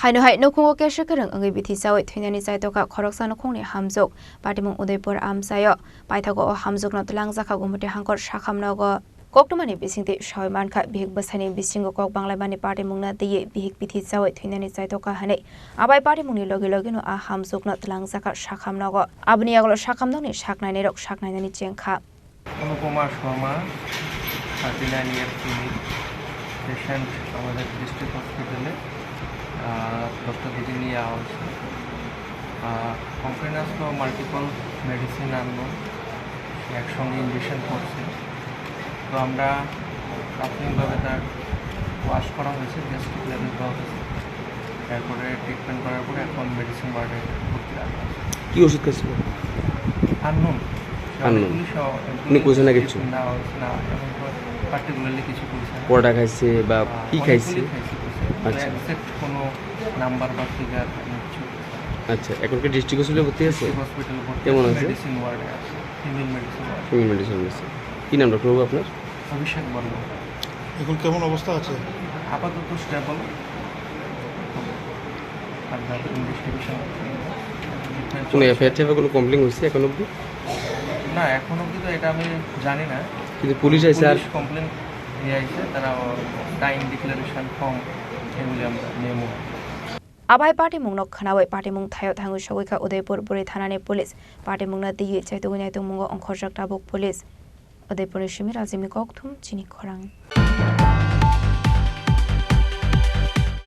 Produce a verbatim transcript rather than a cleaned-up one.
Haino hai nukhungo kesa kwrwng wngwi bithi chawi thwinani chaitokha khoroksa nukhungni hamjwk. Patimung Udaipur amchaio paithago o hamjwkno twlangjakha Gumoti hangkor sakham nogo. Koktwmani bisingtwi sawi mankha, bihik bwsaini bisingo kok banglaimani patimungno twiwi bihik bithi chawi thwinani chaitokha hwnwi. Abai patimungni logi logino a hamjwkno twlangjakha sakham nogo. Aboni yagulo sakham nokni saknainairok saknainani chengkha. Anupama Sharma, thirty nine year female, patient আমাদের ডিস্ট্রিক্ট হসপিটালে, আহ, দশটা দিকে নিয়ে আসা হয়েছে। আহ, কমপ্লেন আসলো multiple medicine unknown, একসঙ্গে ইনজেকশন করছে। তো আমরা প্রাথমিকভাবে তার ওয়াশ করা হয়েছে, গ্যাস্ট্রিক লেভেল দেওয়া হয়েছে। এরপরে ট্রিটমেন্ট করার পরে এখন মেডিসিন ওয়ার্ডে ভর্তি রাখা আছে। কি ওষুধ খাইছিল? আননোন। আননোন। উনি কইছে না কিচ্ছু? না, না, এখন তো পার্টিকুলারলি কিছু কইছে না। পরোটা খাইছে বা আহ, কি অনেকগুলি খাইছে? খাইছে, কইছে। আচ্ছা। এক্স্যাক্ট কোনো নাম্বার বা ফিগার আমি কিছু কইছে না। আচ্ছা, এখন কি ডিস্ট্রিক্ট হসপিটালে ভর্তি আছে? ডিস্ট্রিক্ট হসপিটালে ভর্তি কেমন আছে, আছে? মেডিসিন ওয়ার্ডে আছে, female medicine word. Female medicine আছে। কি নাম ডক্টর বাবু আপনার? অভিষেক বর্মন। এখন কেমন অবস্থা আছে? আপাতত স্টেবল। আপনার ইনভেস্টিগেশন। কোনো এফআইআর টাইপের কোনো কমপ্লেন হয়েছে এখন অবধি? না, এখন অবধি তো এটা আমি জানি না। কিন্তু পুলিশ আইছে আর পুলিশ কমপ্লেন নিয়ে আইছে, তারা টাইম ডিক্লারেশন ফর্ম এগুলি আমরা নেব। Abai patimungno khwnawi patimung thaio thangwi sogwi kha Udaipur bwrwi thanani police. Patimungno twiwi chaitugwi naitugmungo ongkhorjak tabuk police. Udaipurni simi Rajimni Kokthum, Chini Khorang.